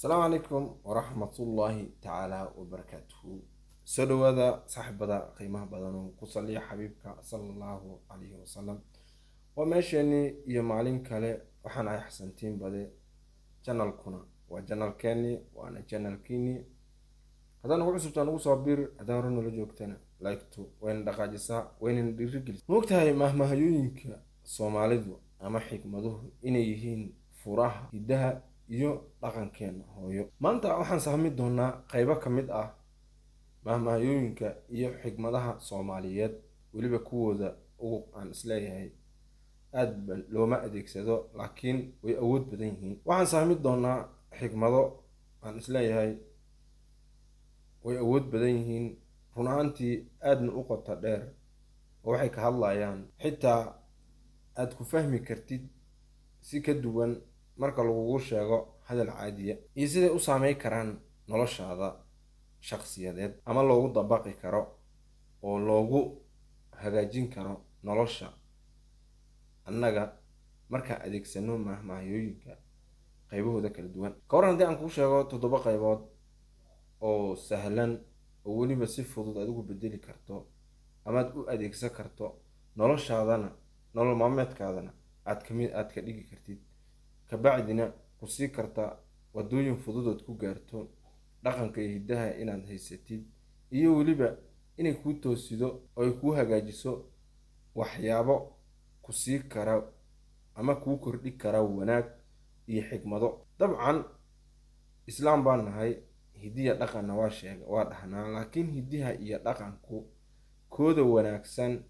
Asalaamu calaykum waraxmatullaahi tacaala wabarakaatuhu. Soo dhawaada saaxiibada qiimaha badan oo ku saliya xabiibka sala Allahu calayhi wasalam. Waa meesheenii iyo maalin kale. Waxaan ahay Xasantiin Bade, channelkuna waa channelkeeni, waana channelkiini. Haddaan ugu cusubtaan, ugu soo bir. Haddaan hore noola joogtana, like-tu wayna dhaqaajisaa, waynana dhiirigelisa. Ma ogtahay mahmahayooyinka Soomaalidu ama xikmaduhu inay yihiin furaha hiddaha iyo dhaqankeena hooyo? Maanta waxaan sahmi doonaa qaybo ka mid ah mahmahayooyinka iyo xikmadaha Soomaaliyeed, weliba kuwooda ugu aan isleeyahay aad ba looma adeegsado, laakiin way awood badan yihiin. Waxaan sahmi doonaa xikmado aan isleeyahay way awood badan yihiin, run ahaantii aadna u qoto dheer, oo waxay ka hadlayaan xitaa aad ku fahmi kartid si ka duwan marka lagugu sheego hadal caadiya, iyo siday u saameyn karaan noloshaada shakhsiyadeed ama loogu dabaqi karo oo loogu hagaajin karo nolosha annaga markaan adeegsano mahmahayooyinka qaybahooda kala duwan. Ka waran haddii aan kuu sheego 7 qaybood oo sahlan oo weliba si fudud aad ugu bedeli karto amaad u adeegsan karto noloshaadana, nolol maalmeedkaadana aad kamid aad ka dhigi kartid, kabacdina ku sii karta wadooyin fudud ood ku gaarto dhaqanka iyo hiddaha inaad haysatid, iyo weliba inay kuu toosido oo ay kuu hagaajiso waxyaabo ku sii kara ama kuu kordhi kara wanaag iyo xikmado? Dabcan Islaam baan nahay, hidiya dhaqanna waa sheega, waa dhahnaa, laakiin hidiha iyo dhaqanku kooda wanaagsan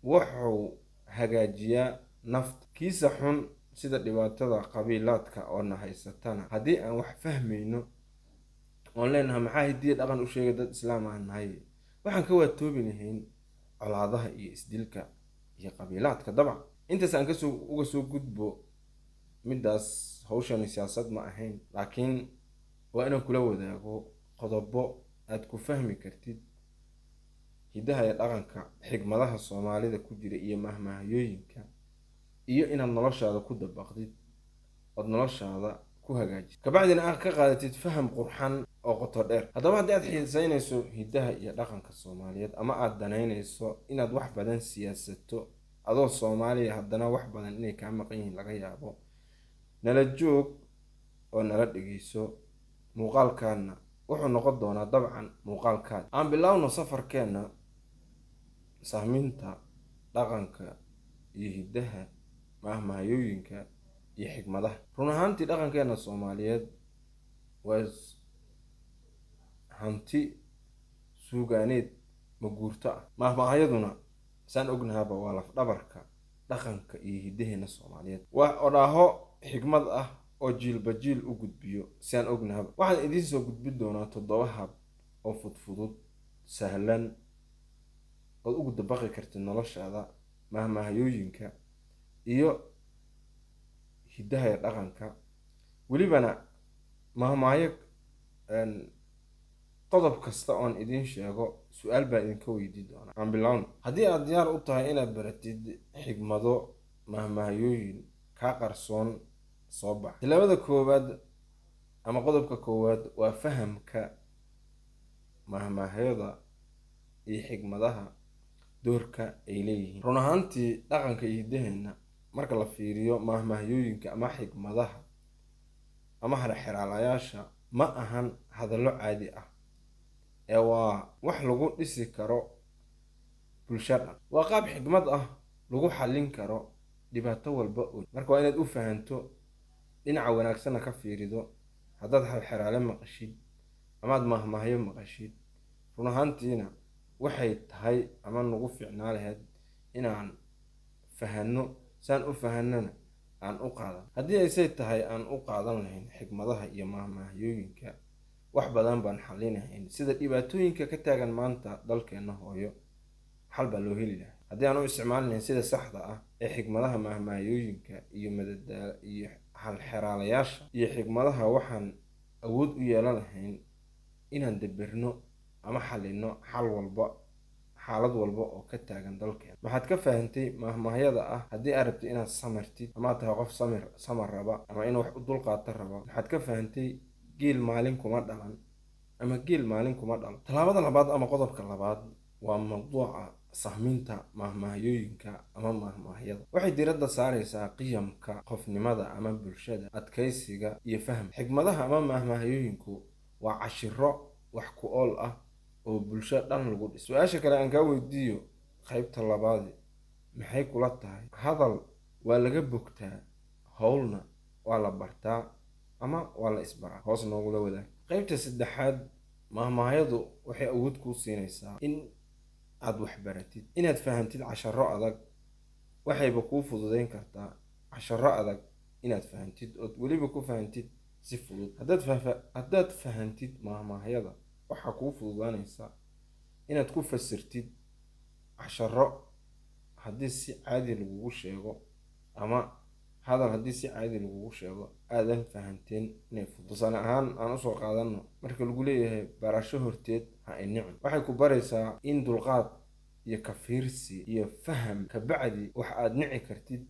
wuxuu hagaajiyaa nafta, kiisa xun sida dhibaatada qabiilaadka oo na haysatana, haddii aan wax fahmayno oon leenahay maxaa hidiya dhaqan u sheegay, dad Islaam aan nahay, waxaan ka waatoobi lahayn colaadaha iyo isdilka iyo qabiilaadka. Dabcan intaas aan kasoo uga soo gudbo midaas. Hawshani siyaasad ma ahayn, laakiin waa inaan kula wadaago qodobo aad ku fahmi kartid hiddaha iyo dhaqanka, xikmadaha Soomaalida ku jira iyo mahmahayooyinka, iyo inaad noloshaada ku dabaqdid ood noloshaada ku hagaajid, kabacdina aad ka qaadatid faham qurxan oo qoto dheer. Haddaba haddii aad xiisaynayso hiddaha iyo dhaqanka Soomaaliyeed ama aad danaynayso inaad wax badan siyaasato adoo Soomaaliya, haddana wax badan inay kaa maqan yihiin laga yaabo, nala joog oo nala dhegeyso. Muuqaalkaana wuxuu noqon doonaa dabcan muuqaalkaada. Aan bilowno safarkeena sahminta dhaqanka iyo hiddaha, mahmahayooyinka iyo xikmadaha. Run ahaantii dhaqankeena Soomaaliyeed waa hanti suugaaneed maguurto ah. Mahmahayaduna saan ognahaba waa lafdhabarka dhaqanka iyo hiddaheena Soomaaliyeed. Waa odhaaho xikmad ah oo jiilba jiil u gudbiyo. Siaan ognahaba, waxaan idiin soo gudbin doonaa 7 hab oo fudfudud, sahlan, ood ugu dabaqi kartid noloshaada mahmahayooyinka iyo hiddaha iyo dhaqanka. Welibana mahmahayo qodob kasta oon idiin sheego su-aal baan idinka weydii doonaa. Aan bilowno. Haddii aad diyaar u tahay inaad baratid xikmado, mahmahayooyin kaa qarsoon soo bax. Tilaabada koowaad ama qodobka koowaad waa fahamka mahmahayada iyo xikmadaha doorka ay leeyihiin. Run ahaantii dhaqanka iyo hiddaheena marka la fiiriyo, mahmahayooyinka ama xikmadaha ama harxiraalayaasha ma ahan hadallo caadi ah ee waa wax lagu dhisi karo bulsho dhan. Waa qaab xikmad ah lagu xallin karo dhibaato walba oo. Marka waa inaad u fahanto, dhinaca wanaagsanna ka fiirido. Haddaad halxiraale maqashid amaad mahmahyo maqashid, run ahaantiina waxay tahay ama nagu fiicnaa lahayd inaan fahanno, saan u fahanana aan u qaadan. Haddii aysay tahay aan u qaadan lahayn xikmadaha iyo mahmahayooyinka, wax badan baan xallinahayn, sida dhibaatooyinka ka taagan maanta dalkeena hooyo xal baa loo heli lahaa haddii aan u isticmaali lahayn sida saxda ah ee xikmadaha, mahmahayooyinka iyo madadaalo iyo halxiraalayaasha iyo xikmadaha. Waxaan awood u yeelan lahayn inaan dabirno ama xalino xal walba, Xaalad walba oo ka taagan dalkeena, maxaad ka fahantay mahmaahyada ah haddii aad rabtid inaad samirtid ama aad tahay qof samir samar raba ama in wax u dulqaata raba? Maxaad ka fahantay geel maalin kuma dhalan ama geel maalin kuma dhalo? Tallaabada labaad ama qodobka labaad waa mawduuca sahminta mahmaahyooyinka ama mahmaahyada. Waxay diiradda saaraysaa qiyamka qofnimada ama bulshada, adkaysiga iyo faham. Xigmadaha ama mahmaahyooyinku waa cashiro wax ku ool ah oo bulsho dhan lagu dhiso. Su-aasha kale aan kaa weydiiyo qaybta labaadi: maxay kula tahay hadal waa laga bogtaa, howlna waa la bartaa ama waa la isbaraa? Hoos noogula wadaag. Qaybta saddexaad, mahmaahyadu waxay awood kuu siinaysaa in aad wax baratid, inaad fahantid casharo adag. Waxayba kuu fududeyn kartaa casharo adag inaad fahantid, ood weliba ku fahantid si fudud. Haddaad fahantid mahmaahyada, waxaa kuu fududaanaysa inaad ku fasirtid casharo haddii si caadi lagugu sheego, ama hadal haddii si caadi lagugu sheego aadan fahanteen inay fudud. Tusaale ahaan aan usoo qaadano, marka lagu leeyahay barasho horteed ha inicin, waxay ku baraysaa in dulqaad iyo kafiirsi iyo faham kabacdi wax aad nici kartid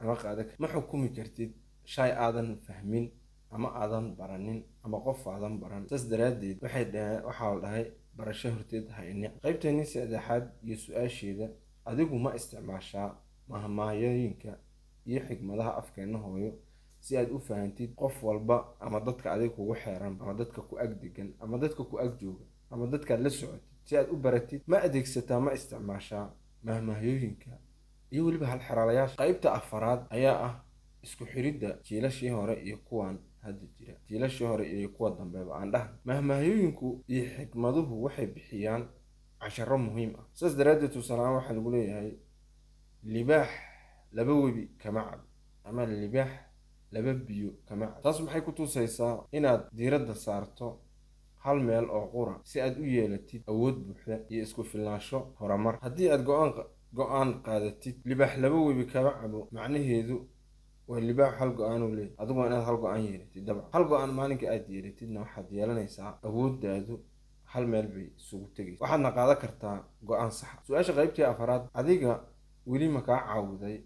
ama qaadan kartid. Ma xukumi kartid shay aadan fahmin ama aadan baranin ama qof aadan baran. Saas daraaddeed waxay dhaheen, waxaa la dhahay barasho horteed ha inicin. Qaybtani saddexaad iyo su-aasheeda: adigu ma isticmaashaa mahmaahyooyinka iyo xigmadaha afkeena hooyo si aad u fahantid qof walba ama dadka adiga kugu xeeran ama dadka ku ag degan ama dadka ku ag jooga ama dadkaad la socotid si aad u baratid? Ma adeegsataa, ma isticmaashaa mahmaahyooyinka iyo weliba halxiraalayaasha? Qaybta afaraad ayaa ah isku xiridda jiilashii hore iyo kuwan hadda jira, jiilashii hore iyo kuwa dambeba aan dhahno. Mahmaahyooyinku iyo xikmaduhu waxay bixiyaan casharo muhiim ah. Sidaas daraaddeed, tusaale ahaan, waxaa lagu leeyahay libaax laba webi kama cabo ama libaax laba biyo kama cabo. Taas maxay ku tusaysaa? Inaad diiradda saarto hal meel oo qura si aad u yeelatid awood buuxda iyo isku filnaansho horumar. Haddii aad go-aan qaadatid, libaax laba webi kama cabo macnaheedu waa libaax hal go-aan uu leeyahay, adigu waa inaad hal go-aan yeelatid. Dabcan hal go-aan maalinka aad yeelatidna, waxaad yeelanaysaa awooddaadu hal meel bay isugu tegaysa, waxaadna qaadan kartaa go-aan saxa. Su-aasha qaybtii afaraad: adiga weli ma kaa caawiday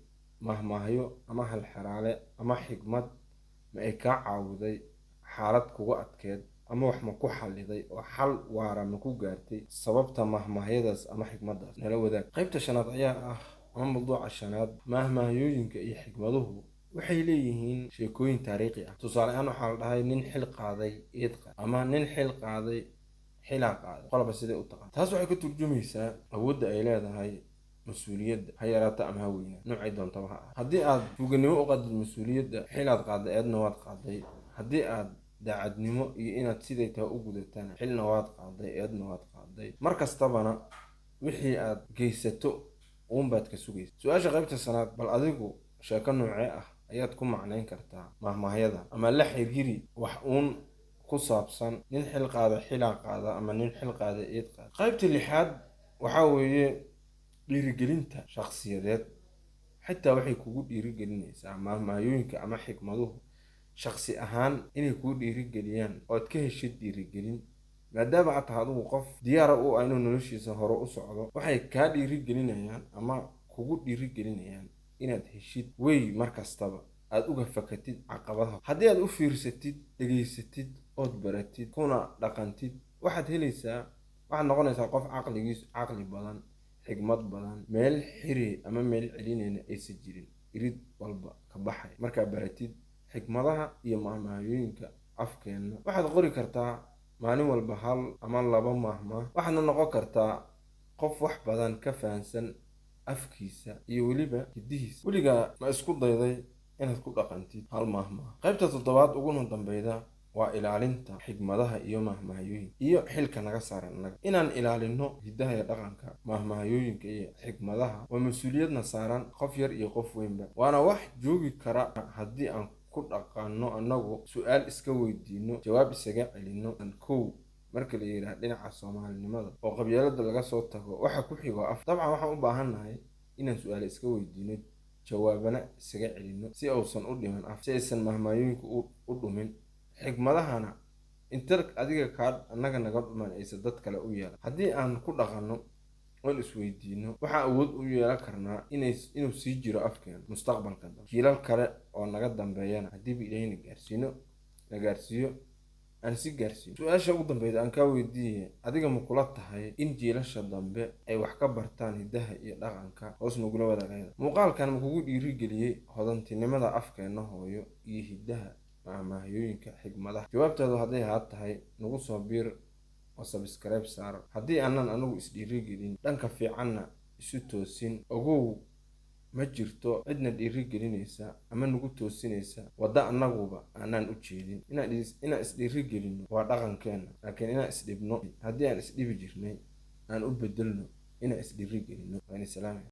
mahmaahyo ama halxiraale ama xigmad? Ma ay kaa caawiday xaalad kugu adkeed ama wax ma ku xalliday oo xal waara ma ku gaartay sababta mahmaahyadaas ama xigmaddaas? Nala wadaag. Qaybta shanaad ayaa ah ama mawduuca shanaad: mahmaahyooyinka iyo xigmaduhu waxay leeyihiin sheekooyin taariikhi ah. Tusaale ahaan, waxaa la dhahay nin xil qaaday eed qaaday ama nin xil qaaday xilaa qaaday, qolaba siday u taqaan. Taas waxay ka turjumaysaa awoodda ay leedahay mas-uuliyadda, ha yaraata ama ha weynaa, noocay doontaba ha ah. Haddii aad tuuganimo u qaadid mas-uuliyadda, xilaad qaaday, eedna waad qaaday. Haddii aad daacadnimo iyo inaad siday tahay u gudatana, xilna waad qaaday, eedna waad qaaday. Mar kastabana wixii aad geysato uunbaad ka sugaysa. Su-aasha qaybta sanaad: bal adigu sheeko noocee ah ayaad ku macnayn kartaa mahmaahyada ama la xiriiri wax uun ku saabsan nin xil qaada xilaa qaada ama nin xil qaada eed qaada? Qaybta lixaad waxaa weeye dhiirigelinta shakhsiyadeed. Xitaa waxay kugu dhiirigelinaysaa mahmaahyooyinka ama xikmaduhu shakhsi ahaan inay kuu dhiirigeliyaan ood ka heshid dhiirigelin, maadaama aad tahay adigu qof diyaara u ah inuu noloshiisa hore u socdo. Waxay kaa dhiirigelinayaan ama kugu dhiirigelinayaan inaad heshid wey mar kastaba aad uga fakatid caqabadaha. Haddii aad u fiirsatid, dhegaysatid, ood baratid kuna dhaqantid, waxaad helaysaa, waxaad noqonaysaa qof caqligiisu caqli badan, xigmad badan, meel xiri ama meel celinayna aysan jirin, irid walba ka baxay. Markaa baratid xikmadaha iyo mahmaahyooyinka afkeenna, waxaad qori kartaa maalin walba hal ama laba mahmaah, waxaadna noqon kartaa qof wax badan ka fahansan afkiisa iyo weliba hiddihiisa. Weligaa ma isku dayday inaad ku dhaqantid hal mahmaah? Qaybta toddobaad uguna dambeyda waa ilaalinta xigmadaha iyo mahmaahyooyinka iyo xilka naga saaran annaga inaan ilaalino hiddaha iyo dhaqanka. Mahmaahyooyinka iyo xigmadaha waa mas-uuliyadna saaran qof yar iyo qof weynba, waana wax joogi kara haddii aan ku dhaqanno, annagu su-aal iska weydiino, jawaab isaga celino. Kow, marka la yidhaah dhinaca soomaalinimada oo qabyaalada laga soo tago, waxa ku xigo af. Dabcan waxaan u baahannahay inaan su-aale iska weydiino, jawaabana isaga celino si uusan u dhiman af, si aysan mahmaayooyinku u dhumin, xigmadahana inta adiga kaa annaga naga dhuman aysan dad kale u yeelan. Haddii aan ku dhaqanno Oon isweydiino, waxaan awood u yeelan karnaa inuu sii jiro afkeena mustaqbalka dambe, jiilal kale oo naga dambeeyana haddiiba Ilaahayna gaarsiino, na gaarsiiyo, aan si gaarsiino. Su-aasha ugu dambeyda aan kaa weydiiyey: adiga ma kula tahay in jiilasha dambe ay wax ka bartaan hiddaha iyo dhaqanka? Hoos nagula wadaagayada. Muuqaalkan ma kugu dhiirigeliyey hodantinimada afkeena hooyo iyo hiddaha, maahmaahyooyinka, xigmadaha? Jawaabtaadu hadday haa tahay, nagu soo biir oo subscribe saar. Haddii aanan anigu isdhiirigelin, dhanka fiicanna isu toosin, ogow ma jirto cidna dhiirigelinaysa ama nagu toosinaysa waddo annaguba aanaan u jeedin. Inaan isdhiirigelino waa dhaqankeena, laakiin inaan isdhibno, haddii aan isdhibi jirnay, aan u bedelno inaan isdhiirigelino. Waan salaamaya.